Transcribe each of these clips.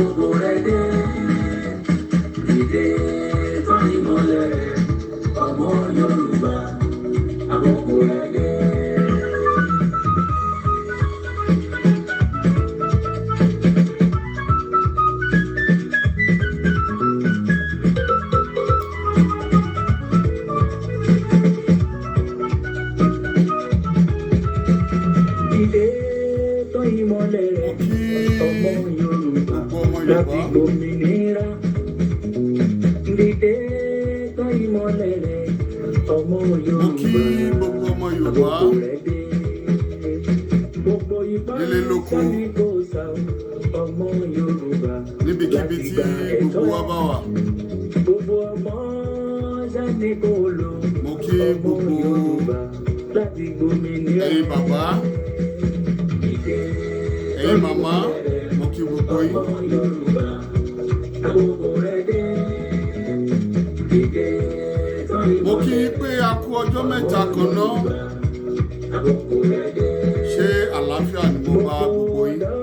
Àkókò rẹ̀ dé, dìde tán ìmọ́lẹ̀ rẹ̀, ọmọ Yorùbá, àkókò rẹ̀ dé. Dìde tán ìmọ́lẹ̀ Mo rẹ̀, kí ọmọ Yorùbá, gbogbo ọmọ láti Yorùbá. gbòmìnira. Dìde tán ìmọ́lẹ̀ rẹ̀, ọmọ Mo kí Yorùbá, gbogbo ọmọ Yorùbá àkókò rẹ̀ dé. Gbogbo ipá nílé lóko, sani kò sá o, ọmọ Yorùbá, níbikíbi láti tí gba ẹ̀tọ́ gbogbo wa ẹ̀. bá wà. Gbogbo ọmọ sani kò lò, Mo kí ọmọ gbogbo Yorùbá, láti gbòmìnira. ẹ̀yin bàbá, Dìde ẹ̀yin màmá, mo kí gbogbo yín. ọmọ Yorùbá, àkókò rẹ̀ dé. Dìde tán Mo kí ìmọ́lẹ̀ yín pé a kú ọjọ́ 3 kan náà. Yorùbá, àkókò rẹ̀ dé. Ṣé àlàáfíà ni mo bá Gbogbo gbogbo yín? ọ̀dọ́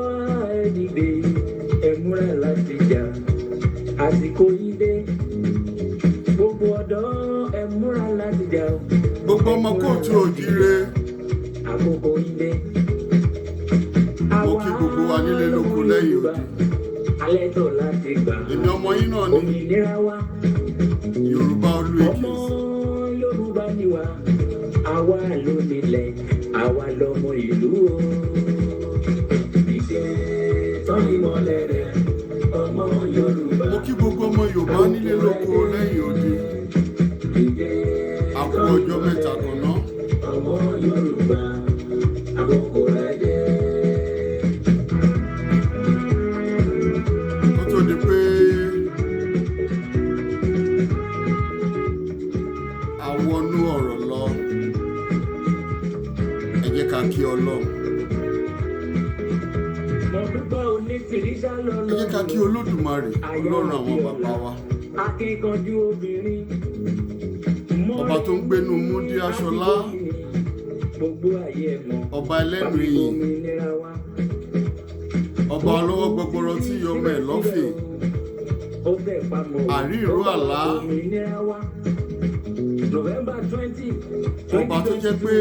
ẹ dìde, ẹ múra láti jà, àsìkò yìí dé. Gbogbo ọ̀dọ́ ẹ múra láti jà o, Gbogbo ẹ ọmọ múra kóòtù láti jà, òjíire, àkókò yìí dé. mo Àwa kí gbogbo wa nílé lọ́mọ lóko lẹ́yìn Yorùbá, odi. alẹ́ tó láti gbà Èmi ọmọ yín náà ni òmìnira wa. Yorùbá Olú Ọmọ Ekins. Yorùbá ni wá, àwa ló nílẹ̀, àwa lọmọ ìlú o. Dìde tán ìmọ́lẹ̀ rẹ̀, ọmọ Yorùbá, Mo kí gbogbo ọmọ Yorùbá àkókò nílé rẹ̀ lóko dé. lẹ́yìn odi. Dìde A kú tán ọjọ́ ìmọ́lẹ̀ 3 kan rẹ̀, náà. ọmọ Yorùbá, àkókò rẹ̀ dé. Kó tó di pé a wọnú ọ̀rọ̀ lọ, ẹ jẹ́ ká kí Ọlọ́run. Mo dúpẹ́ onítìrísà Ẹ jẹ́ ká kí lọ́lọ́run, Olódùmarè, aya Ọlọ́run àwọn Abíọ́lá, bàbá wa. akíkanjú obìnrin. Ọba tó ń gbénú Múndí Mọ́remí Aṣọlá, Àtìgbòmìnì, gbogbo ayé ẹ̀ mọ̀, ọba ẹlẹ́nu pàbí ìyìn, òmìnira wa. ọba ọlọ́wọ́ gbọgbọrọ tí yọmọ ẹ̀ lọ́fìn, Síbẹ̀síbẹ̀ o, ó tẹ̀ pamọ́ o, àrí ó ìró bá àlá, òmìnira wa. November 20, ọba twenty tó jẹ́ twenty pé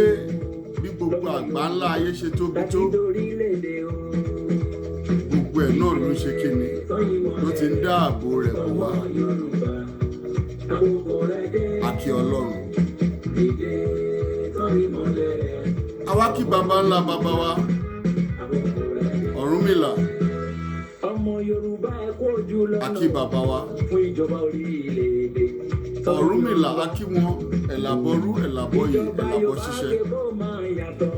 two, bí gbogbo lọ́mọ àgbá ńlá Yorùbá ayé ṣe tóbi láti tó, dorílẹ̀-èdè o. gbogbo ẹ̀ náà ló ń ṣe kíni, Tán ló ìmọ́lẹ̀ ti ń rẹ̀, dáàbò rẹ̀ bò ọmọ wá. Yorùbá, àkókò rẹ̀ dé. A kí Ọlọ́run. Dìde tán ìmọ́lẹ̀ rẹ̀, Àwa kí ọmọ baba ńlá Yorùbá, bàbá wa, àkókò rẹ̀ dé. Ọ̀rúnmìlà, Ọmọ Yorùbá ẹ kú ojú a lọ́nà kí o, bàbá wa. fún ìjọba orílẹ̀-èdè tọmọ Ọ̀rúnmìlà, Yorùbá. a kí wọn, ẹ̀làbọ̀rú, ẹ̀làbọ̀yè, Ìjọba ẹ̀làbọ̀ Yorùbá ṣíṣẹ. ṣe bó máa yàtọ̀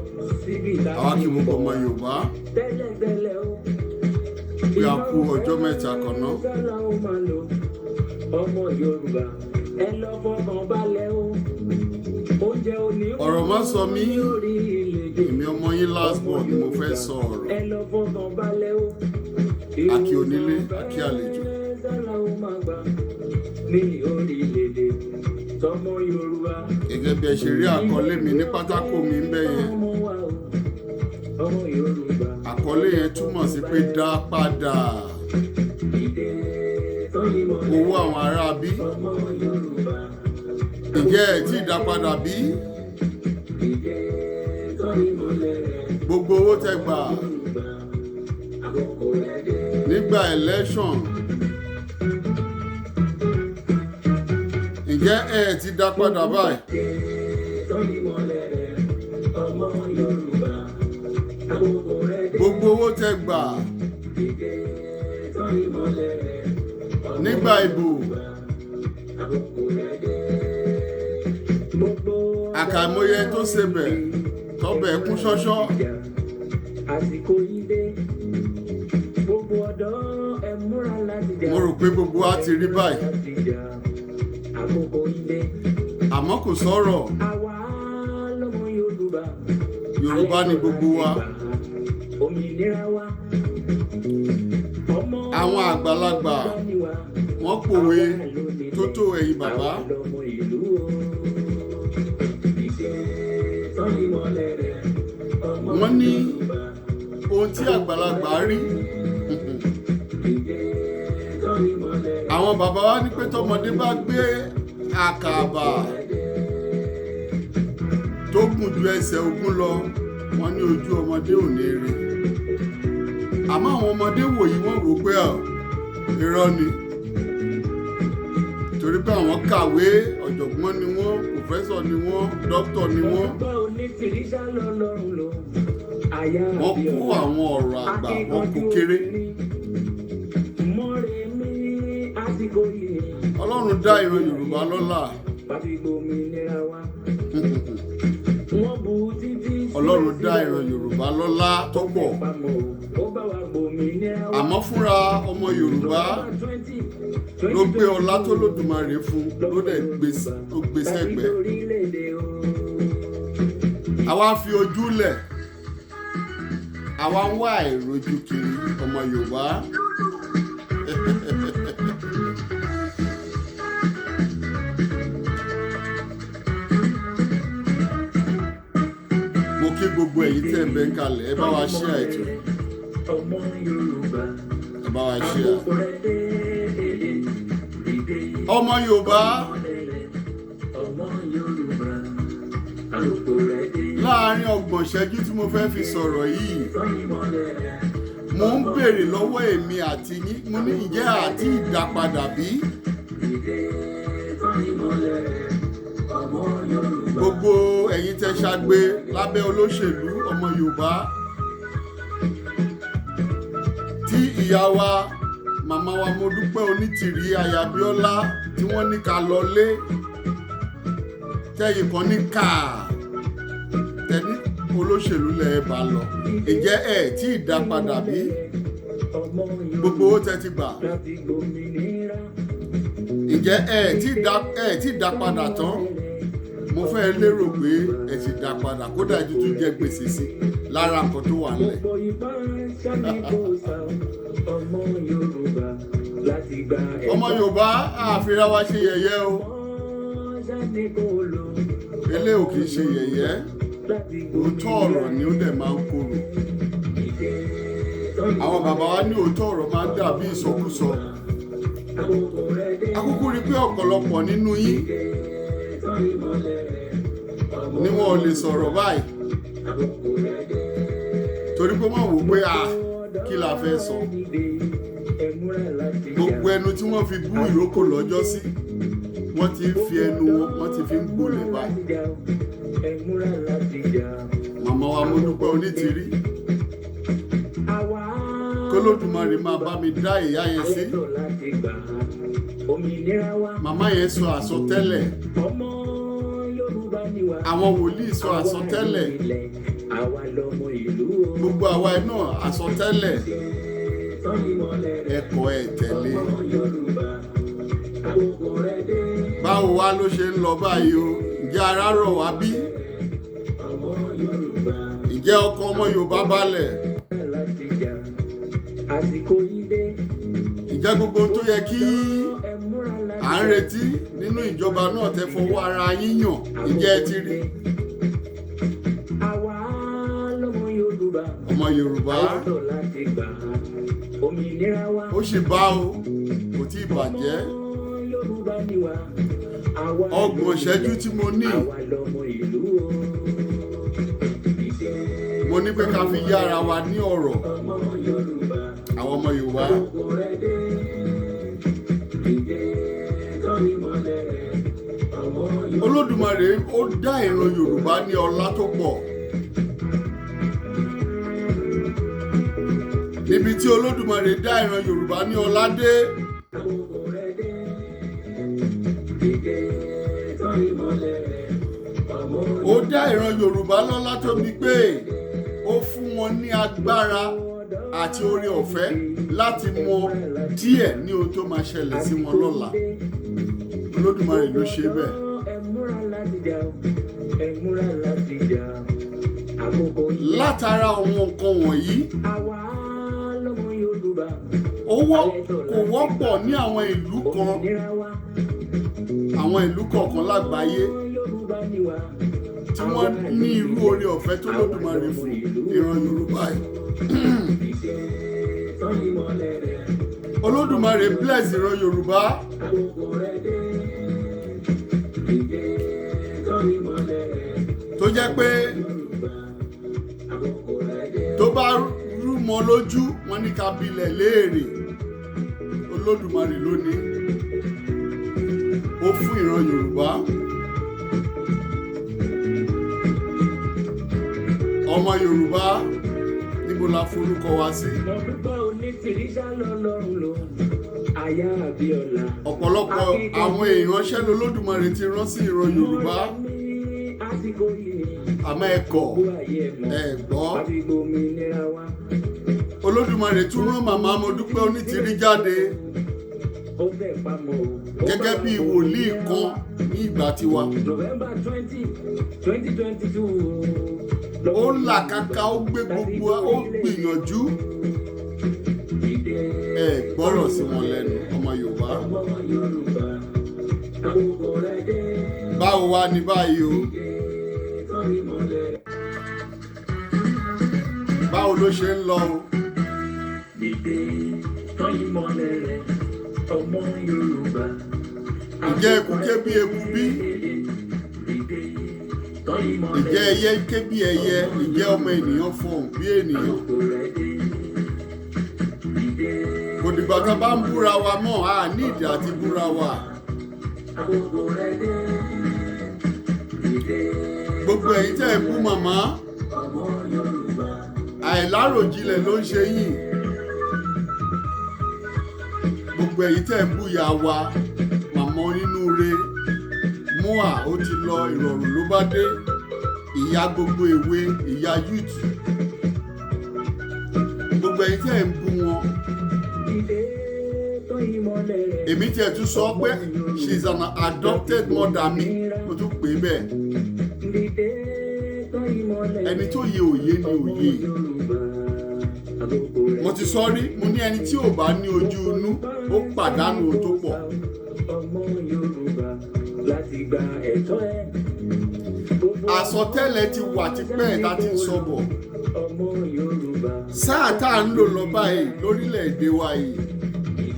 síbi tá Àwa a kí ti ń gbogbo bọ̀ ọmọ wá Yorùbá tẹ́lẹ̀tẹ́lẹ̀ o. pé a Iná kú ọjọ́ ọ̀fẹ́ 3 kan náà. sálà ó máa lò, ọmọ Yorùbá ẹ lọ fọkàn balẹ̀ o. Oúnjẹ òní Ọ̀rọ̀ má sọ mí, ní orílẹ̀-èdè, èmi ọmọ yín last ọmọ born ni mo fẹ́ Yorùbá sọ ọ̀rọ̀. ẹ lọ fọkàn balẹ̀ o. A kí Ìwòsàn onílé, a ọ̀fẹ́ kí àlejò. sálà ó máa gbà ní orílẹ̀-èdè tọmọ Yorùbá. Gẹ́gẹ́ bí ẹ ṣe rí Ilé àkọlé mi ìwé ní pátákó ọ̀fẹ́ mi ń bẹ̀ yẹn. fọ́mọ wa o, ọmọ Yorùbá Àkọlé ẹ lọ yẹn túmọ̀ fọkàn sí pé balẹ̀ dá o. padà Dìde tán ìmọ́lẹ̀ owó rẹ̀, àwọn ará bí. ọmọ Yorùbá, Ǹjẹ́ àkókò ẹ tí ì rẹ̀ dá dé. padà bí? Dìde tán ìmọ́lẹ̀ rẹ̀, Gbogbo owó tẹ ọmọ gbà Yorùbá, àkókò rẹ̀ dé. nígbà election. Ǹjẹ́ ẹ ti dá padà báyìí? Dìde tán ìmọ́lẹ̀ rẹ̀, ọmọ Yorùbá, àkókò rẹ̀ dé. Gbogbo owó tẹ gbà Dìde tán ìmọ́lẹ̀ rẹ̀, ọmọ nígbà ìbò. Yorùbá, àkókò rẹ̀ dé. Gbogbo ọ̀dọ́ Àkàìmọye tó ẹ sebẹ̀ dìde, ẹ tọ́bẹ̀ kún múra ṣọ́ṣọ́. láti jà, àsìkò yìí dé. Gbogbo ọ̀dọ́ ẹ múra láti jà, Mo rò pé gbogbo wa ẹ ti rí múra báyìí. láti jà, àkókò yìí dé. Àmọ́ kò sọ̀rọ̀. Àwa lọ́mọ Yorùbá, Yorùbá alẹ́ ni tó gbogbo láti wa. gbà òmìnira wa. Ọmọ Àwọn àgbàlagbà Yorùbá ni wá, wọ́n pòwe àwa ló tó nílẹ̀, tó ẹ̀yin bàbá. àwa lọmọ ìlú o. Dìde tán ìmọ́lẹ̀ rẹ̀, ọmọ Wọ́n ní Yorùbá, ohun tí àkókò àgbàlagbà rẹ̀ rí dé. Dìde tán ìmọ́lẹ̀ rẹ̀. Àwọn bàbá wa ní pé tọmọdé bá gbé àkàbà tó gùn ju ẹsẹ̀ 20 lọ, wọ́n ní ojú ọmọdé ò ní rí. Àmọ́ àwọn ọmọdé wòyí, wọ́n wò pé ọ̀ irọ́ ni, torí pé àwọn kàwé, ọ̀jọ̀gbọ́n ni wọ́n, professor ni wọ́n, dókítà ni wọ́n. Ọgbọ́n Onítìrí ṣá lọ́lọ́run lò. Àyà Wọ́n àbí kó ọ̀la. àwọn ọ̀rọ̀ àgbà, wọ́n kó kéré. Mọ́remí àsìkò yìí. Ọlọ́run dá ìran Yorùbá lọ́lá. Pàtó ìgbòmìnira wa. Wọ́n bu títí. Ọlọ́run dá ìran Yorùbá lọ́lá tó pọ̀. Pamọ́ ó bá wa gbòmìnira wa. Àmọ́ fúnra ọmọ Yorùbá ló gbé ọlá tó lódùmarè fún, ló dẹ̀ gbé, ó gbé sẹ́gbẹ̀ẹ́. Orílẹ̀-èdè o. Àwa fi ojú lẹ̀, àwa ń wá àìrójú kiri, ọmọ Yorùbá. Mo kí gbogbo ẹ̀yin tẹ́ ń bẹ kalẹ̀, ẹ bá wa share ètò. Ọmọ Yorùbá. Ẹ bá wa share. Àkókò rẹ̀ dé, dìde. Ọmọ Yorùbá, Ọmọ Yorùbá. Àkókò rẹ̀ dé. láàárín 30 ìṣẹ́jú tí mo fẹ́ fi sọ̀rọ̀ yìí, Tán ìmọ́lẹ̀ rẹ̀. mo ń béèrè lọ́wọ́ èmi àti yín, mo ní ìjẹ́ àti ìdápadà bí? Dìde tán ìmọ́lẹ̀ rẹ̀. Ọmọ Yorùbá. Gbogbo ẹ̀yin tẹ́ ṣagbe lábẹ́ olóṣèlú, ọmọ Yorùbá, tí ìyá wa, màmá wa Modúpẹ́ Onítìrí Aya Abíọ́lá, tí wọ́n ní ká lọ lé, tẹ́yìn kan ní ká tẹ́ní olóṣèlú lẹ̀ bá lọ, ìjẹ́ ẹ̀ tí ìdápadà bí? Ọmọ Gbogbo owó tẹ́ ti gbà, Láti gbòmìnira. ìjẹ́ ẹ̀ tí dá padà tán? Mo fẹ́ lérò pé ẹ ti dá padà, kódà ẹ tún jẹ gbèsè sí lára nǹkan tó wà nílẹ̀. Gbogbo ipá sani kò sá ọmọ Yorùbá láti gba ẹ̀tọ́. Ọmọ Yorùbá, àfihàn wa ṣe yẹ̀yẹ́ o. Ọmọ sani kò lò. Eléyìí ò kì í ṣe yẹ̀yẹ́. Láti Òótọ́ ọ̀rọ̀ ni ó dẹ̀ máa ń korò. Dìde. Àwọn bàbá wa ní òótọ́ ọ̀rọ̀ máa ń dàbí ìsọkúsọ. Àkókò rẹ̀ dé. Akúkú rí pé ọ̀pọ̀lọpọ̀ nínú yín Dìde tán ìmọ́lẹ̀ rẹ̀. Ọmọ ni wọn ò lè sọ̀rọ̀ báyìí, Àkókò rẹ̀ dé. torí pé wọ́n wò pé à kí la fẹ́ sọ. Dìde, ẹ múra láti jà. Gbogbo ẹnu tí wọ́n fi bú ìrókò lọ́jọ́ sí, wọ́n ti ń fi ẹnu wọn, wọ́n ti fi ń gbolẹ̀ báyìí. Ẹ múra láti jà. Màmá wa Modúpẹ́ Onítìrí, Àwa k'Olódùmarè máa bá mi dá ìyá yẹn sí. Alẹ́ láti gbà òmìnira wa. Màmá yẹn sọ àsọtẹ́lẹ̀. Ọmọ Yorùbá ni wá. Àwọn wòlíì sọ àsọtẹ́lẹ̀. Àwa nílẹ̀, àwa lọmọ ìlú o. Gbogbo àwa ẹ̀ náà, àsọtẹ́lẹ̀. Tán ìmọ́lẹ̀ rẹ̀. Ẹ̀kọ́ ẹ̀ tẹ̀lé. Ọmọ Yorùbá, àkókò rẹ̀ dé. Báwo wá ló ṣe ń lọ báyìí o? Ǹjẹ́ ara rọ̀ wá bí? Ọmọ Yorùbá, Ǹjẹ́ ọkàn ọmọ Yorùbá balẹ̀? láti jà. Àsìkò yìí dé. Ǹjẹ́ gbogbo ohun tó yẹ kí Ẹ múra láti à ń retí nínú ìjọba náà tẹ́ fọwọ́ ara yín yàn, ǹjẹ́ ẹ ti rí? Àwa lọmọ Yorùbá. Ọmọ Yorùbá, Alátọ̀ láti gbà òmìnira wa. ó sì bá o, kò tí ì bàjẹ́. Ọmọ Yorùbá ni wá. Àwa 30 ìṣẹ́jú tí mo ní, Àwa lọmọ ìlú o. Dìde mo ní pé ká fi yára wa ní ọ̀rọ̀. Ọmọ Yorùbá. Àwọn ọmọ Yorùbá, Àkókò rẹ̀ dé. Dìde tán ìmọ́lẹ̀ rẹ̀. Ọmọ Yorùbá. Olódùmarè ó dá ìran Yorùbá ní ọlá tó pọ̀. Níbi tí Olódùmarè dá ìran Yorùbá ní ọlá dé, Àkókò rẹ̀ dé. Dìde tán ìmọ́lẹ̀ rẹ̀. Ọmọ ó dá ìran Yorùbá lọ́lá tó bí pé ó fún wọn ní agbára àti oore ọ̀fẹ́ láti mọ díẹ̀ ní ohun tó máa ṣẹlẹ̀ sí wọn lọ́la. Olódùmarè ló ṣe bẹ́ẹ̀. Ẹ múra láti jà o. Ẹ múra láti jà. Àkókò yìí. Látara àwọn nǹkan wọ̀nyí, Àwa lọmọ Yorùbá. owó kò wọ́pọ̀ ní àwọn ìlú kan, Òmìnira wa. àwọn ìlú kọ̀ọ̀kan lágbàáyé Yorùbá ni wá. tí wọ́n ní irú oore ọ̀fẹ́ tó Lódùmarè fún ìran Yorùbá yìí. Dìde tán ìmọ́lẹ̀ rẹ̀. Olódùmarè bless ìran Yorùbá. Àkókò rẹ̀ dé. Dìde tán ìmọ́lẹ̀ rẹ̀. Tó jẹ́ pé Yorùbá, àkókò rẹ̀ dé. tó bá rúmọ lójú, wọn ní ká bilẹ̀ léèrè. Olódùmarè lónìí, ó fún ìran Yorùbá. Ọmọ Yorùbá, níbo la forúkọ wa sí? Mo dúpẹ́ Onítìrí ṣá lọ́lọ́run lò. Aya Abíọ́lá. Ọ̀pọ̀lọpọ̀ àwọn ìránṣẹ́ lolódùmarè ti rán sí ìran Yorùbá, Ní àsìkò yìí, àmọ́ ẹ kọ̀, gbogbo ayé ẹ̀ mọ̀. ẹ gbọ́. Àti gbòmìnira wa. Olódùmarè tún rán màmá Modúpẹ́ Onítìrí jáde Ó fẹ́ pamọ́ o. Ó gẹ́gẹ́ bá bí wa wòlíì gbòmìnira kan wa. ní ìgbà tiwa. November 20, 2022. Ó làkàkà, ó gbé gbogbo, ó gbìyànjú. Dìde. Ẹ gbọ́rọ̀ sí wọn lẹ́nu, ọmọ Yorùbá. Ọmọ Yorùbá, àkókò rẹ̀ dé. Báwo wá ní báyìí o? Dìde tán ìmọ́lẹ̀ rẹ̀. Báwo ló ṣe ń lọ o? Dìde tán ìmọ́lẹ̀ rẹ̀, ọmọ Yorùbá. Ǹjẹ́ eku ké bí eku bí? Dìde tán ìmọ́lẹ̀. Ǹjẹ́ ẹyẹ ké bí ẹyẹ? Ǹjẹ́ ọmọ ènìyàn fọhùn bí ènìyàn? Àkókò rẹ̀ dé. Dìde. Kò dìgbà tá a bá ń búra wa mọ́, a ní ìdí àti búra wa. Àkókò rẹ̀ dé. Dìde. Gbogbo ẹ̀yin tẹ́ ẹ bú màmá, Ọmọ Yorùbá. àìláròjinlẹ̀ ló ń ṣe yín. Gbogbo ẹ̀yin tẹ́ ẹ bú ìyá wa, màmá onínúure mua, ó ti lọ, ìrọ̀rùn ló bá dé, ìyá gbogbo èwe, ìyá youth, gbogbo ẹ̀yin tẹ́ ẹ ń bú wọn, Dìde tán ìmọ́lẹ̀ rẹ̀. Èmi tiẹ̀ tún sọ pé she is an adopted mother mi, mo tún pè é bẹ́ẹ̀. Dìde tán ìmọ́lẹ̀ rẹ̀. Ẹni tó yẹ òye ni Ọmọ òye. Yorùbá. Àkókò rẹ̀. Mo ti sọ rí, mo ní ẹni tí ò bá ní ojú inú, ó pàdánù ohun tó pọ̀. Ọmọ Yorùbá, láti gba ẹ̀tọ́ ẹ̀. Gbogbo Àsọtẹ́lẹ̀ ti wà tipẹ́ tá a ti ń sọ bọ̀. Ọmọ Yorùbá. Sáà tá à ń lò lọ báyìí lórílẹ̀‐èdè wa yìí,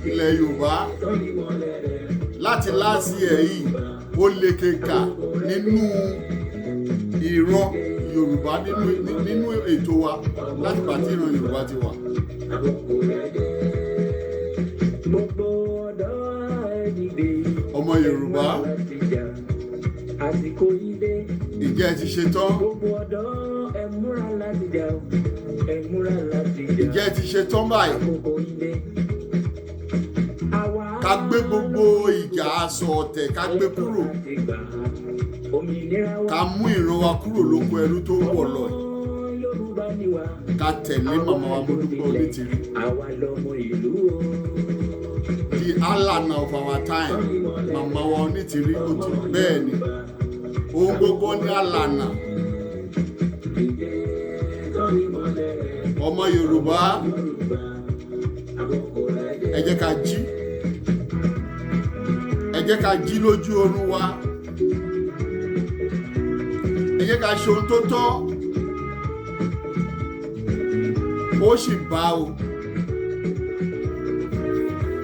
ilẹ̀ Yorùbá, Tán ìmọ́lẹ̀ rẹ̀. láti láàsì ẹ̀ yìí, ó lè kéka nínú ìran Yorùbá, nínú ètò wa láti gbà tí ìran Yorùbá ti wà. Àkókò rẹ̀ dé. Gbogbo ọ̀dọ́, ẹ dìde. Ọmọ Yorùbá, Ẹ múra láti jà. Àsìkò yìí dé. Ìjẹ́ ẹ ti ṣe tán? Gbogbo ọ̀dọ́, ẹ múra láti jà o. Ẹ múra láti jà. Ìjẹ́ ẹ ti ṣe tán báyìí? Àkókò yìí dé. Àwa Ká gbé gbogbo ìjà aṣọ ọ̀tẹ̀, ká gbé kúrò, láti gbà òmìnira wa. ká mú ìran wa kúrò lóko ẹrú tó ń wọ̀ lọ yìí. Ọmọ Yorùbá ni wá. Ká tẹ̀lé màmá wa Modúpẹ́ Onítìrí, Àwa lọmọ ìlú o. the Alana of our time. Màmá wa Onítìrí, ó ti bẹ́ẹ̀ ni, ohun gbogbo ní Alana. Dìde tán ìmọ́lẹ̀ rẹ̀. Ọmọ Yorùbá, Yorùbá, àkókò rẹ̀ dé. ẹ jẹ́ ká jí, ẹ jẹ́ ká jí lójú oorun wa. Ẹ jẹ́ ká ṣe ohun tó tọ́. Ó sì bá o,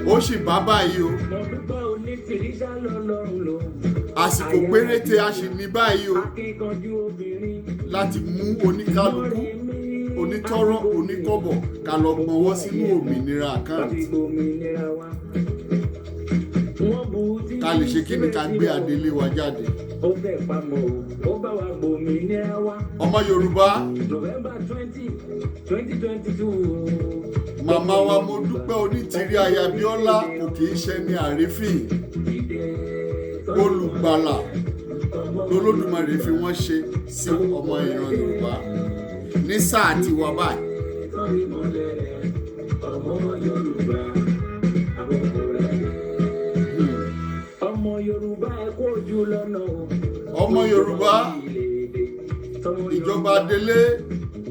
ó sì bá báyìí o. Mo dúpẹ́ Onítìrí ṣá lọ́lọ́run lò. Àsìkò péréte a sì ní báyìí o Akíkanjú obìnrin. láti mú oníkálukú, onítọ́rọ́, oníkọ́bọ̀, ká lọ gbọ́nwọ́ sínú òmìnira account. Láti gbòmìnira wa. Wọ́n bu tí Ká lè ṣe kí ni? Ká gbé adélé wa jáde. Ó fẹ́ pamọ́ o, ó bá wa gbòmìnira wa. Ọmọ Yorùbá, November 20, 2022. Màmá wa Modúpẹ́ Onítìrí aya Abíọ́lá kò kì í ṣe ní àrífín. Olùgbàlà lolódùmarè fi wọ́n ṣe sí ọmọ ìran Yorùbá ní sáà tiwa báyìí. Tán ìmọ́lẹ̀ rẹ̀, ọmọ Yorùbá, àkókò rẹ̀ dé. Ọmọ Yorùbá, ẹ kú ojú lọ́nà o. Ọmọ Yorùbá, Tọmọ ìjọba délé,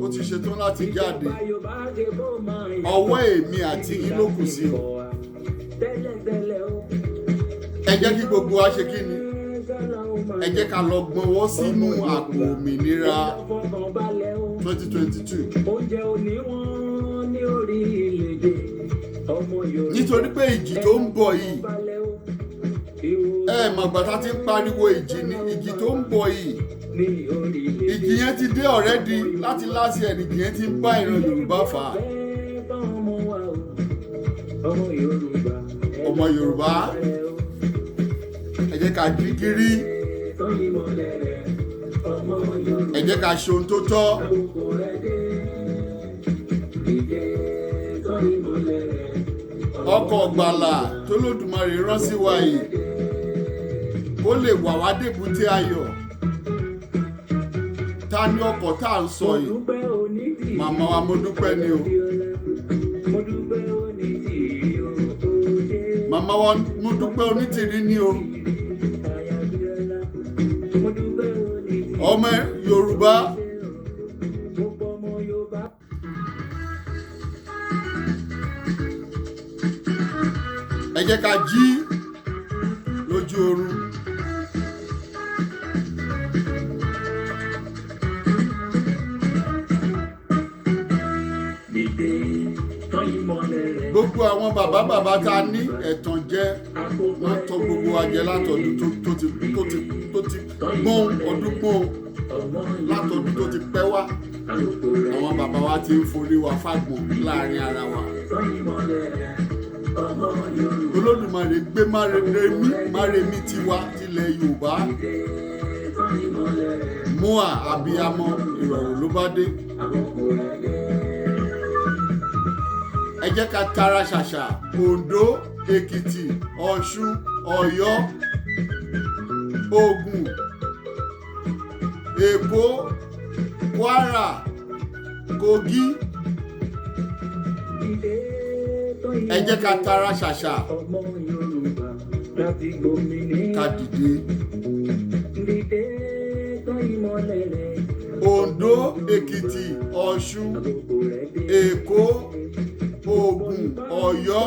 ó ti ṣetán láti jáde. Ìjọba Yorùbá ṣe bó máa yàtọ̀. Ọwọ́ èmi àti yín ló kù sí o. Tẹ́lẹ̀tẹ́lẹ̀ o. Ẹ jẹ́ kí gbogbo wa ṣe kí ni? Ẹ jẹ́ ká lọ gbọ́nwọ́ sínú àpò òmìnira 2022. Oúnjẹ òní wọ́n ní orílẹ̀-èdè. Ọmọ Yorùbá. Nítorí pé ìjì tó ń bọ̀ yìí, Balẹ̀ o. Ìwò ẹ mọ̀gbà tá ti ń pariwo ìjì ni ìjì tó ń bọ̀ yìí. Ní orílẹ̀-èdè. Ìjì yẹn ti dé already. Láti last year ìjì yẹn ti ń bá ìran Yorùbá fà á. Bẹ́ẹ̀ bá ọmọ wa o. Ọmọ Yorùbá. Ọmọ Yorùbá, ẹ jẹ́ ká jí gírí. Tán ìmọ́lẹ̀ rẹ̀. Ọmọ Yorùbá. Ẹ jẹ́ ká ṣe ohun tó tọ́. Àkókò rẹ̀ dé. Dìde tán ìmọ́lẹ̀ rẹ̀. Ọkọ̀ ọ̀gbàlà tólódùmarè rán sí wa yìí kó lè wà wá débùté ayọ̀. Ta ni ọkọ̀ tá à ń sọ yìí? Mo dúpẹ́ onítìrí. Màmá wa mo dúpẹ́ ni o. Mo dúpẹ́ onítìrí o. Ó ṣé. Màmá wa mo dúpẹ́ onítìrí ni o. Aya Bíọ́lá. Mo dúpẹ́ onítìrí. Ọmọ Yorùbá, Gbogbo ọmọ Yorùbá. Ẹ jẹ́ ká jí lójú oorun. Dìde tán ìmọ́lẹ̀ rẹ̀. Gbogbo àwọn bàbá bàbá tá a ní, ẹ̀tàn jẹ́ Àkókò wọ́n tọ́ gbogbo wa jẹ látọdún tó ti gbọ́n ọdún gbọ́n Ọmọ látọdún tó ti pẹ́ wá. Àkókò rẹ̀ Àwọn bàbá wa ti ń forí wa fágbọ̀n láàrin ara wa. Tán ìmọ́lẹ̀ rẹ̀. Ọmọ Yorùbá. Olódùmarè gbé Máremí, Máremí tiwa tilẹ̀ Yorùbá. Dìde tán ìmọ́lẹ̀ rẹ̀. Mua abiyamọ, ìrọ̀rùn ló bá dé. Àkókò rẹ̀ dé. Ẹ jẹ́ ká tara ṣàṣà. Oǹdó, Èkìtì, Ọ̀ṣun, Ọ̀yọ́, Ògùn, Èkó, Kwara, Kogi, Dìde tán ẹ jẹ́ ká ìmọ́lẹ̀ tara ṣàṣà, Ọmọ Yorùbá láti gbòmìnira. Ká dìde. Dìde tán ìmọ́lẹ̀ rẹ̀. Oǹdó, Èkìtì, Ọ̀ṣun, Àkókò rẹ̀ dé. Èkó, Ògùn, Ọ̀yọ́,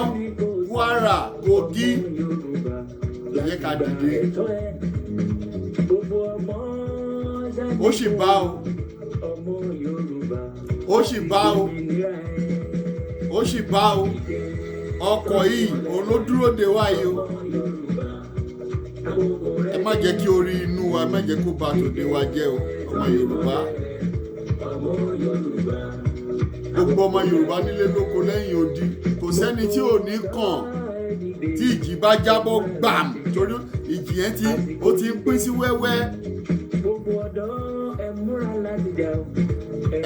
Kwara, Kogi, Ọmọ Yorùbá ẹ jẹ́ ká dìde. ẹ̀tọ́ ẹ̀. Gbogbo ọmọ ṣáájú. Ó sì bá o. Ọmọ Yorùbá. Ó sì bá o. Òmìnira ẹ̀. Ó sì bá o. Ọkọ̀ yìí òun ló dúró de wá yìí o. Ọmọ Yorùbá. Àkókò rẹ̀ Ẹ má jẹ́ kí orí inú wa, ẹ má jẹ́ kó ba tòde wa jẹ́ o. Ọmọ Yorùbá, Ọmọ Yorùbá. Gbogbo ọmọ Yorùbá nílé lóko lẹ́yìn odi, kò sẹ́ni tí ò ní kàn tí ìjì bá jábọ́ gbàm, torí ìjì yẹn tí ó ti ń pín sí wẹ́wẹ́. Gbogbo ọ̀dọ́, ẹ múra láti jà o.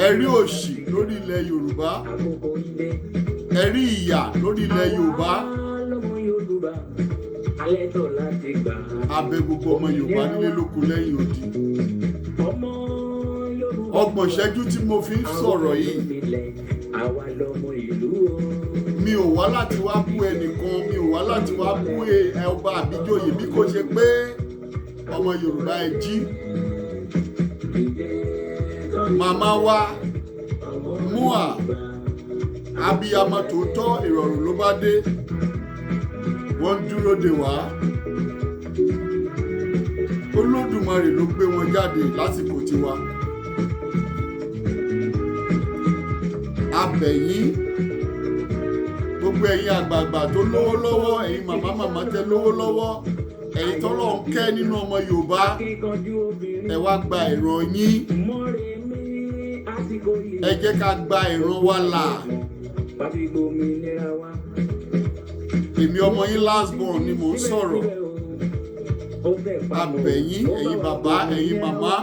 Ẹ rí òṣì lórí ilẹ̀ Yorùbá, Àkókò ilé. Ẹ rí ìyà lórí ilẹ̀ Yorùbá. Àwa lọ́mọ Yorùbá. Alẹ́ tó láti gbà. Abẹ gbogbo ọmọ Yorùbá nílé lóko lẹ́yìn odi. Ọmọ Yorùbá. 30 ìṣẹ́jú tí mo fi ń sọ̀rọ̀ yìí, Àwa lọ́mọ ìlú o. mi ò wá láti wá bú ẹnìkan, mi ò wá láti wá bú ọba àbíjòyè, bí kò ṣe pé ọmọ Yorùbá, ẹ jí. Màmá wa Mua abiyamọ tòótọ́, ìrọ̀rùn ló bá dé, wọ́n ń dúró de wá. Olódùmarè ló gbé wọn jáde lásìkò tiwa. Abẹ̀yìn gbogbo ẹ̀yin àgbààgbà tó lówó lọ́wọ́, ẹ̀yin màmá màmá tẹ lówó lọ́wọ́, ẹ̀yin tọ́lọ́ ń kẹ́ nínú ọmọ Yorùbá, Akíkanjú obìnrin. ẹ wá gba ìran yín. Mọ́remí àsìkò yìí. Ẹ jẹ́ ká gba ìran wa là. Pàtí gbòmìnira wa. Èmi ọmọ yín last born ni mò ń sọ̀rọ̀. Ó fẹ́ pamọ́. Abẹ̀yìn ẹ̀yin bàbá, ẹ̀yin màmá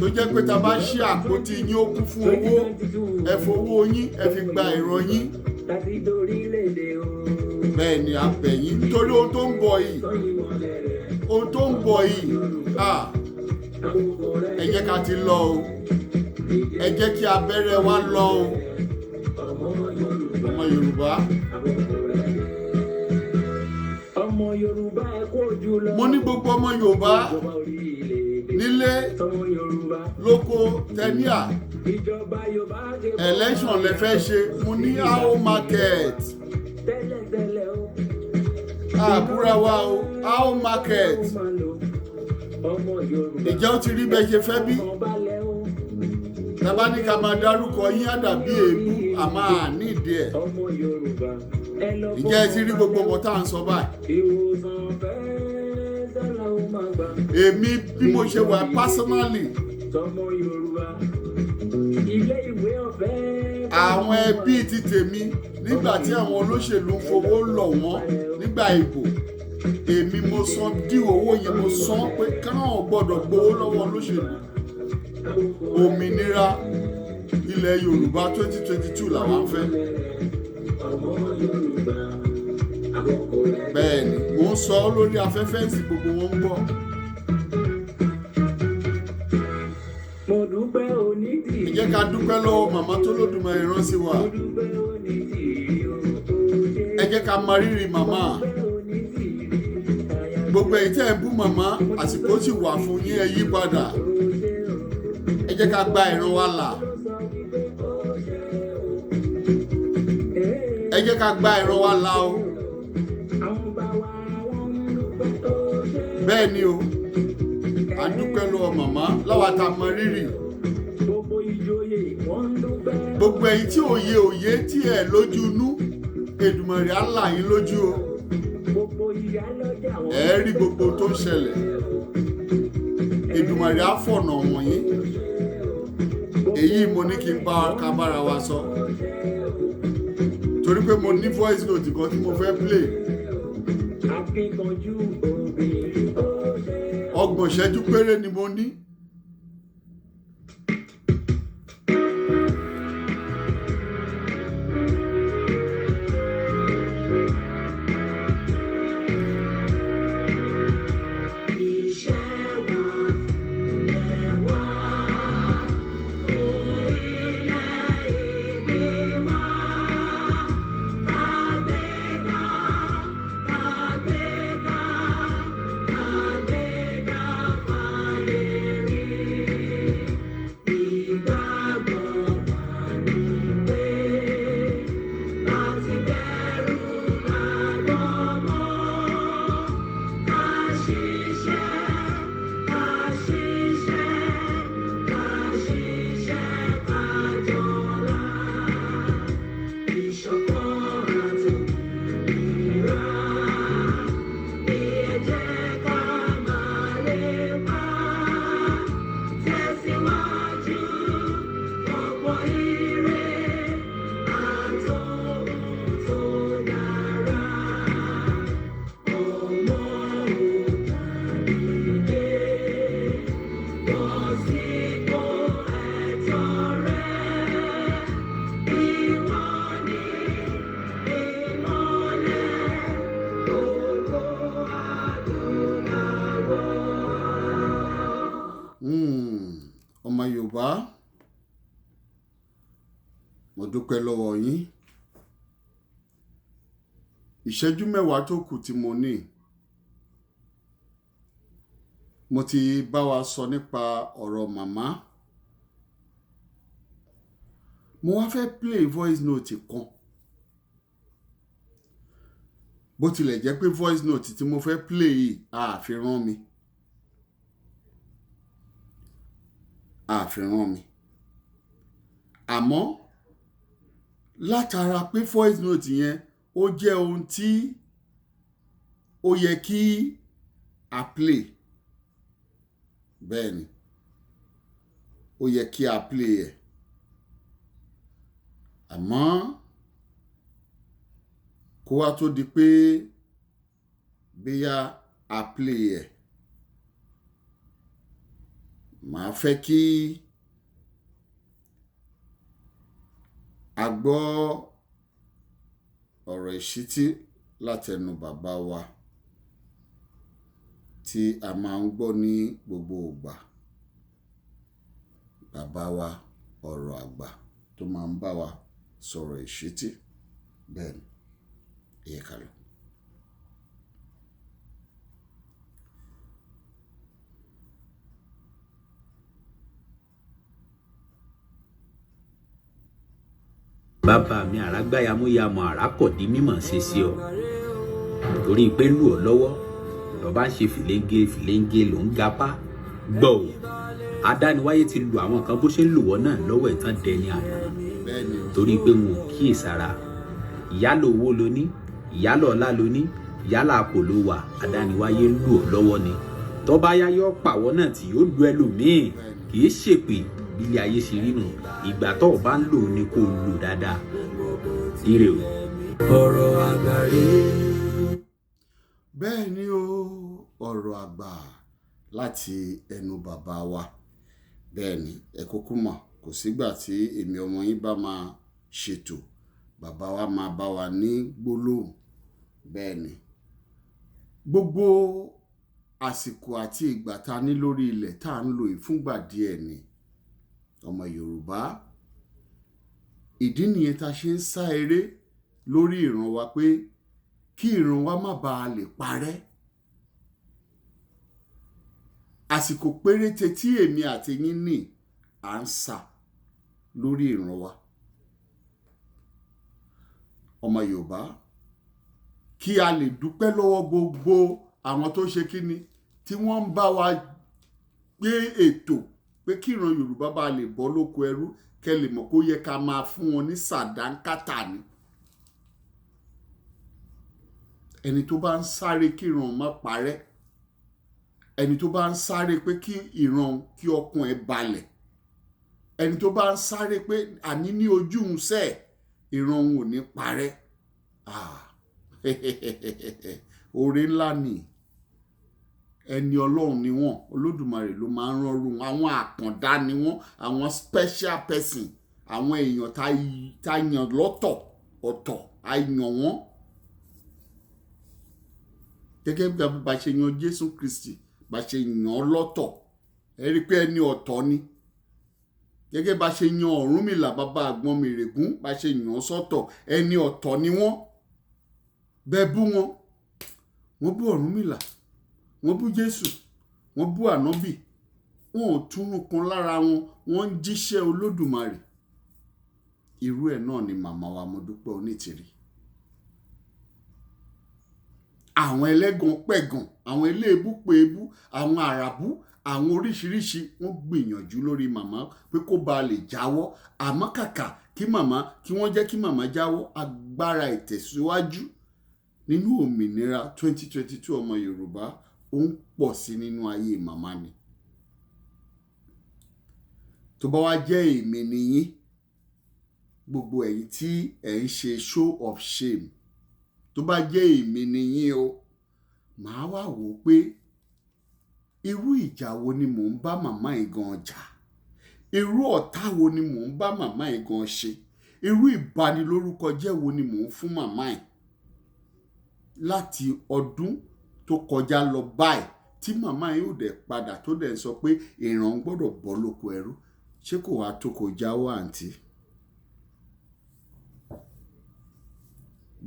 tó jẹ́ pé tá a bá ṣí àpótí yín, ó kún fún owó, ẹ fowó yín, ẹ fi gba ìran yín. Láti dorílẹ̀-èdè o. Bẹ́ẹ̀ ni, abẹ̀yìn, nítorí ohun tó ń bọ̀ yìí, Sọ́yìn mọ́lẹ̀ rẹ̀. ohun tó ń bọ̀ yìí, ah, Àkókò rẹ̀ ẹ jẹ́ ká ti lọ o. Ẹ jẹ́ kí abẹ́rẹ́ wa lọ o. Ọmọ Yorùbá. Ọmọ Yorùbá. Àkókò rẹ̀ dé. Ọmọ Yorùbá, ẹ kú ojú lọ. Mo ní gbogbo ọmọ Yorùbá Ìjọba orílẹ̀-èdè. nílé Tọmọ Yorùbá. lóko tẹ́níà, Ìjọba Yorùbá ṣe bọ́. Election lẹ fẹ́ ṣe, mo ní how market. Tẹ́lẹ̀tẹ́lẹ̀ o. Àbúrà wa o, how market. Ó máa lò. Ọmọ Yorùbá. Ìjẹ́ ó ti rí bẹ́ẹ̀ ṣe fẹ́ bí? Ọmọ balẹ̀ o. Tàbá ní ká máa dárúkọ yín, àdàbí èébú, àmọ́ àníìdí ẹ̀. Ọmọ Yorùbá, Ẹ lọ Ǹjẹ́ ẹ ti rí gbogbo nǹkan tá à ń sọ báyìí? Ìwòsàn ọ̀fẹ́ sálà ó máa gbà. Èmi bí mo ṣe wà personally, Tọmọ Yorùbá. Ilé ìwé ọ̀fẹ́. Àwọn ẹbí ti tèmi, nígbà tí àwọn olóṣèlú ń fowó lọ̀ wọ́n nígbà ìbò, èmi mo san dí owó yẹn. Mo san pé káwọn gbọ́dọ̀ gbowó lọ́wọ́ olóṣèlú. Òmìnira ilẹ̀ Yorùbá 2022 làwọn ń fẹ́. Ọmọ Yorùbá. Àkókò rẹ̀. Bẹ́ẹ̀ ni mò ń sọ ọ́ lórí afẹ́fẹ́ sí, gbogbo wọn ń gbọ́. Mo dúpẹ́ onítìrí. Ẹ jẹ́ ká dúpẹ́ lọ́wọ́ màmá tó lódùmarè rán sí wa. Mo dúpẹ́ onítìrí o. Ẹ jẹ́ ká mọ rírì màmá. Mo dúpẹ́ onítìrí. Gbogbo èyí tẹ́ ẹ̀ ń bú màmá, àsìkò sì wà fún yín, ẹ yí padà. Ẹ jẹ́ ká gba ìran wa là. Ẹ jẹ́ ká gba ìran wa là o. Àwọn bá wa wọ́n ń dúpẹ́ tó ṣe. Bẹ́ẹ̀ ni o, à ń dúpẹ́ lọ́wọ́ màmá láwa tá a mọ rírì. Gbogbo ìjòyè wọ́n ń dúpẹ́. Gbogbo èyí tí òye òye tí ẹ̀ lójú inú, Èdùmàrè á là yín lójú o. Gbogbo ìyálọ́jà wọ́n Ẹ rí gbogbo tó ń ṣẹlẹ̀, Èdùmàrè á fọ̀nà wọ̀nyí. Èyí mo ní kí n bá ká bára wa sọ torí pé mo ní voice note kan tí mo fẹ́ play. Akíkanjú obìnrin ó ṣe. 30 ìṣẹ́jú péré ni mo ní. Iṣẹ́ wa lẹ̀ wá, orílẹ̀-èdè wa. Kàgbéga, kàgbéga, kàgbéga fáyé rí. Ìgbàgbọ́ wa ni pé láti bẹ̀rù làgbọ́mọ́. Ká ṣiṣẹ́, ká ṣiṣẹ́, ká ṣiṣẹ́ ká jọlá. Ìṣọ̀kan àti òmìnira ní ẹ jẹ́ ká máa lépa. Tẹ̀síwájú ọ̀pọ̀ ire àtòhun tó dára. Ọmọ òǹkàdìdé bọ́ sípò ẹ̀tọ́ rẹ. Ìwọ ni ìmọ́lẹ̀ gbogbo adúláwọ̀. Ọmọ Yorùbá, mo dúpẹ́ lọ́wọ́ yín. Ìṣẹ́jú 10 tó kù tí mo ní, mo ti bá wa sọ nípa ọ̀rọ̀ màmá. Mo wá fẹ́ play voice note kan, bó tilẹ̀ jẹ́ pé voice note tí mo fẹ́ play yìí, àfi rán mi, àmọ́ látara pé voice note yẹn, ó jẹ́ ohun tí ó yẹ kí a play. Bẹ́ẹ̀ ni, ó yẹ kí a play ẹ̀, àmọ́ kó wá tó di pé bóyá a play ẹ̀, màá fẹ́ kí a gbọ́ ọ̀rọ̀ ìṣítí látẹnu bàbá wa tí a máa ń gbọ́ ní gbogbo ìgbà. Bàbá wa ọ̀rọ̀ àgbà tó máa ń bá wa sọ̀rọ̀ ìṣítí. Bẹ́ẹ̀ ni, ẹ jẹ́ ká lọ. Bàbá mi àrágbáyàmúyàmù àràkọ̀dí mímọ̀ ṣe sí ọ torí pé lù ọ́ lọ́wọ́ lọ́ba ń ṣe fìlẹ́ńgé fìlẹ́ńgé ló ń gapá gbọ́ o. Adániwáyé ti lu àwọn kan bó ṣe ń lù wọ́n náà lọ́wọ́ ẹ̀ tán dẹni àná Bẹ́ẹ̀ ni o. torí pé wọn ò kíyèsára. Ìyálò owó lo ní, ìyálò ọlá lo ní, ìyálà kò ló wà, adániwáyé ń lù ọ́ lọ́wọ́ ni. Tó bá yá yọ pàwọ́ náà tí yóò lu ẹlòmíì. Kì í ṣèpè bílé ayé ṣe rí nù. Ìgbà tó o bá ń lò ní kó o lò dáadáa. Ire o. Ọ̀rọ̀ àgbà rèé. Bẹ́ẹ̀ ni o, ọ̀rọ̀ àgbà láti ẹnu bàbá wa. Bẹ́ẹ̀ ni, ẹ kúkú mọ̀, kò sígbà tí èmi ọmọ yín bá máa ṣètò, bàbá wa máa bá wa ní gbólóhùn. Bẹ́ẹ̀ ni, gbogbo àsìkò àti ìgbà tá a ní lórí ilẹ̀ tá à ń lò yìí fúngbà díẹ̀ ni, ọmọ Yorùbá. Ìdí nìyẹn tá a ṣe ń sá eré lórí ìran wa pé kí ìran wa má bàa lè parẹ́. Àsìkò péréte tí èmi àti yín ní à ń sá lórí ìran wa. Ọmọ Yorùbá, kí a lè dúpẹ́ lọ́wọ́ gbogbo àwọn tó ṣe kíni tí wọ́n ń bá wa gbé ètò pé kí ìran Yorùbá bá lè bọ́ lóko ẹrú, kẹ́ lè mọ̀ kó yẹ ká máa fún wọn ní sàdánkátà ni. Ẹni tó bá ń sáré kí ìran má parẹ́, ẹni tó bá ń sáré pé kí ìran kí ọkàn ẹ balẹ̀, ẹni tó bá ń sáré pé àní ní ojú òun sẹ́ẹ̀ ìran òun ò ní parẹ́. Oore ńlá ni. Ẹni Ọlọ́run ni wọ́n, Olódùmarè ló máa ń ránrú wọn. Àwọn àkàndá ni wọ́n, àwọn special person, àwọn èèyàn tá yàn lọ́tọ̀ ọ̀tọ̀, a yàn wọ́n. Gẹ́gẹ́ bí bá ṣe yan Jésù Kristi, bá ṣe yàn án lọ́tọ̀, ẹ rí i pé ẹni ọ̀tọ̀ ni. Gẹ́gẹ́ bá ṣe yan Ọ̀rúnmìlà bàbá àgbọn mìrègún, bá ṣe yàn án sọ́tọ̀, ẹni ọ̀tọ̀ ni wọ́n. Bẹ́ẹ̀ bú wọn, wọ́n bú Ọ̀rúnmìlà, wọ́n bú Jésù, wọ́n bú Ànábì, wọn ò túnú kan lára wọn, wọ́n ń jíṣẹ́ Olódùmarè. Irú ẹ̀ náà ni màmá wa Mọ́dúpẹ́ Onítìrí. Àwọn ẹlẹ́gàn pẹ̀gàn, àwọn eléébú pèébú, àwọn àràbú, àwọn oríṣiríṣi, wọ́n gbìyànjú lórí màmá pé kó ba lè jáwọ́. Àmọ́ kàkà kí màmá, kí wọ́n jẹ́ kí màmá jáwọ́, agbára ìtẹ̀síwájú nínú òmìnira 2022 ọmọ Yorùbá ó ń pọ̀ sí nínú ayé màmá ni. Tó bá wá jẹ́ èmi ni yín, gbogbo ẹ̀yin tí ẹ̀ ń ṣe show of shame, tó bá jẹ́ èmi ni yín o, màá wá wò ó pé irú ìjà wo ni mò ń bá màmá yìí gan jà, irú ọ̀tá wo ni mò ń bá màmá yìí gan ṣe, irú ìbanilórúkọjẹ́ wo ni mò ń fún màmá yìí láti ọdún tó kọjá lọ báyìí tí màmá yìí ò dẹ̀ padà tó dẹ̀ sọ pé ìran gbọ́dọ̀ bọ́ lóko ẹrú. Ṣé kò wá tó kò jáwọ́ àǹtí?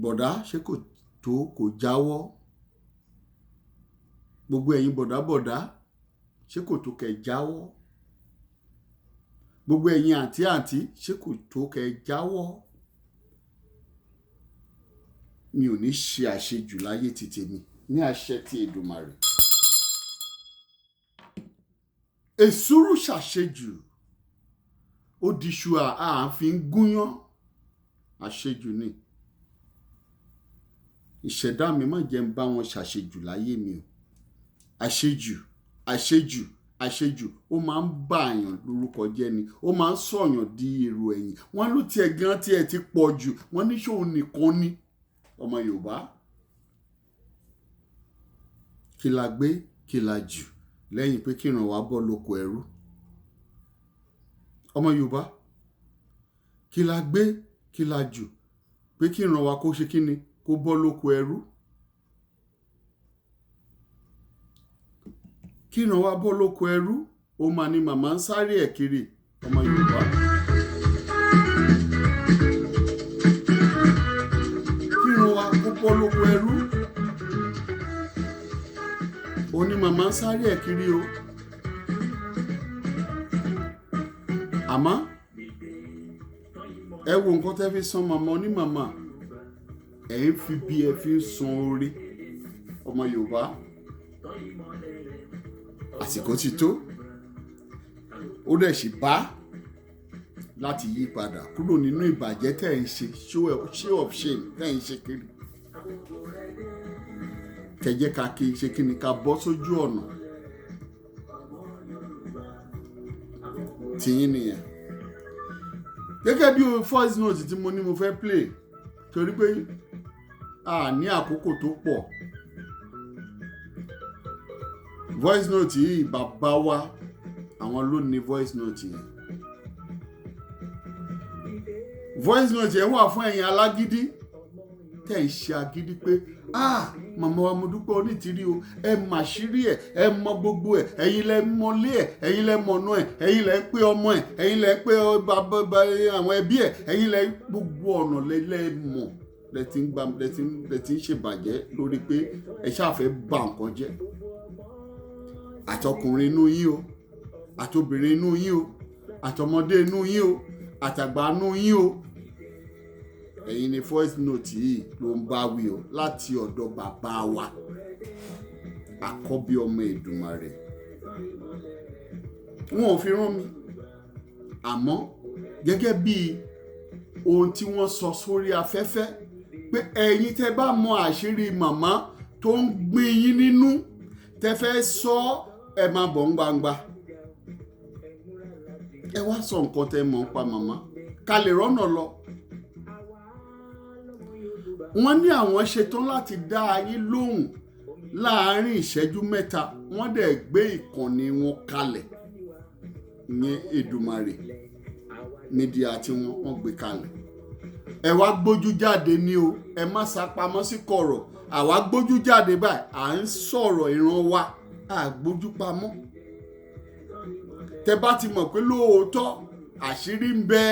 Bọ̀dá, ṣé kò tó kò jáwọ́? Gbogbo ẹ̀yin bọ̀dá bọ̀dá, ṣé kò tó kẹ́ jáwọ́? Gbogbo ẹ̀yin àǹtí àǹtí, ṣé kò tó kẹ́ jáwọ́? Mi ò ní ṣe àṣejù láyé ti tèmi ní àṣẹ ti Èdùmàrè. Èsúrú ṣàṣejù, ó diṣu à ń fi ń gúnyán. Àṣejù ni. Ìṣẹ̀dá mi má jẹ́ ń bá wọn ṣàṣejù láyé mi o. Àṣejù, àṣejù, àṣejù, ó máa ń bà àyàn lórúkọ jẹ́ ni, ó máa ń sọ̀yàn di èrò ẹ̀yìn. Wọ́n ló tiẹ̀ gan tiẹ̀ ti pọ̀ jù, wọ́n ní ṣòun nìkan ni. Ọmọ Yorùbá, kí la gbé, kí la jù lẹ́yìn pé kí ìran wa bọ́ lóko ẹrú? Ọmọ Yorùbá, kí la gbé, kí la jù pé kí ìran wa kó ṣe kíni, kó bọ́ lóko ẹrú? Kí ìran wa bọ́ lóko ẹrú, ó máa ní màmá ń sáré ẹ̀ kiri. Ọmọ Yorùbá, kí ìran wa kó bọ́ lóko ẹrú, ó ní màmá ń sáré ẹ̀ kiri o. Àmọ́ ẹ wo nǹkan tẹ́ fi san màmá onímàmá, ẹ̀ ń fi bí ẹ fi ń san oore. Ọmọ Yorùbá, àsìkò ti tó, ó dẹ̀ sì bá Láti yí padà kúrò nínú ìbàjẹ́ tẹ̀ ń ṣe, show of shame tẹ̀ ń ṣe kiri. Kẹjẹ́ ká kí ṣe kí ni ká bọ́ sójú ọ̀nà tìyín nìyẹn. Gẹ́gẹ́ bí voice note tí mo ní mo fẹ́ play, torí pé a ní àkókò tó pọ̀, voice note yìí, bàbá wa àwọn ló ní voice note yẹn. Voice note yẹn wà fún ẹ̀yin alágídí tẹ̀ ń ṣe agídí pé, "Ah, màmá wa Modúpẹ́ Onítìrí o, ẹ mà ṣírí ẹ, ẹ mọ gbogbo ẹ, ẹ̀yin lẹ mọlé ẹ, ẹ̀yin lẹ mọ̀nà ẹ, ẹ̀yin lẹ ń pé ọmọ ẹ, ẹ̀yin lẹ ń pé bàbá àwọn ẹbí ẹ, ẹ̀yin lẹ gbogbo ọ̀nà lẹ lẹ mọ̀." Lẹ ti ń gba, lẹ ti ń ṣèbàjẹ́ lórí pé ẹ ṣáà fẹ́ bà nǹkan jẹ́. Àtọkùnrin inú yín o, àtobìnrin inú yín o, àtọmọdé inú yín o, àtàgbà inú yín o, ẹ̀yin ni voice note yìí ló ń bá wí o, láti ọ̀dọ̀ bàbá wa, àkọ́bí ọmọ Èdùmàrè. Wọn ò fi rán mi, àmọ́ gẹ́gẹ́ bí ohun tí wọ́n sọ sórí afẹ́fẹ́ pé ẹ̀yin tẹ́ bá mọ àṣírí màmá tó ń gbin yín nínú, tẹ́ fẹ́ sọ, ẹ máa bọ̀ ń gbangba, ẹ wá sọ nǹkan tẹ́ mọ̀ ń pa màmá, ká lè rọ́nà lọ. Wọ́n ní àwọn ṣetán láti dá yín lóhùn láàárín ìṣẹ́jú 3. Wọ́n dẹ̀ gbé ìkànnì wọn kalẹ̀, ìyẹn Èdùmàrè Media tí wọ́n gbé kalẹ̀. Ẹ wá gbójú jáde ní o, ẹ má sá pamọ́ sí kọ̀rọ̀. Àwa gbójú jáde báyìí, à ń sọ̀rọ̀ ìran wa, à gbójú pamọ́. Tẹ bá ti mọ̀ pé lóòótọ́ àṣírí ń bẹ,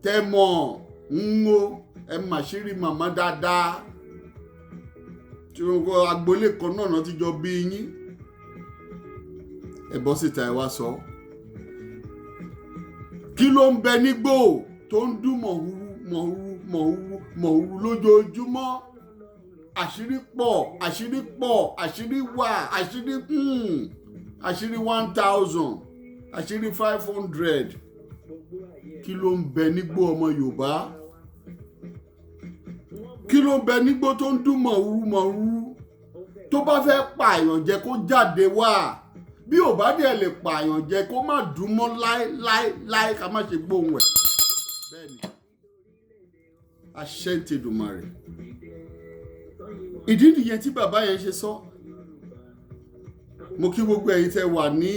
tẹ mọ̀ ń wo, ẹ mà ṣírí màmá dáadáa tí wọn kọ agboolé kan náà ti jọ bí yín, ẹ bọ́ síta, ẹ wá sọ kí ló ń bẹ nígbò tó ń dún mọ̀húrú mọ̀húrú mọ̀húrú mọ̀húrú lójoojúmọ́. Àṣírí pọ̀, àṣírí pọ̀, àṣírí wà, àṣírí àṣírí 1,000, àṣírí 500. Kí ló ń bẹ nígbó, ọmọ Yorùbá? Kí ló ń bẹ nígbó tó ń dún mọ̀húrú mọ̀húrú? Tó bá fẹ́ pààyàn jẹ, kó jáde wá. Bí ò bá dẹ̀ lè pààyàn jẹ, kó má dún mọ́ láéláéláé, ká má ṣe gbóhùn ẹ̀. Bẹ́ẹ̀ ni, àṣẹ ń tẹdùmarè. Ìdí nìyẹn tí bàbá yẹn ṣe sọ. Mo kí gbogbo ẹ̀yin tẹ́ wà ní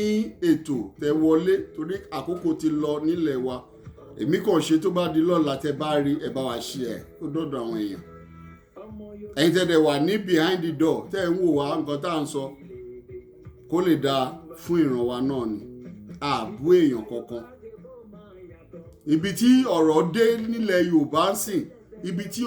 ètò, tẹ́ wọlé, torí àkókò ti lọ nílẹ̀ wa. Èmi kàn ṣe tó bá di lọ́la, tẹ́ bá rí, ẹ bá wa ṣe ẹ̀ ó dọ̀dọ̀ àwọn èèyàn. Ẹ̀yin tẹ́ dẹ̀ wà ní behind the door, tẹ́ ń wò wá, nǹkan tá à ń sọ kó lè dáa fún ìran wa náà ni. Àbú èèyàn kankan. Ibi tí ọ̀rọ̀ dé nílẹ̀ Yorùbá ń sìn, ibi tí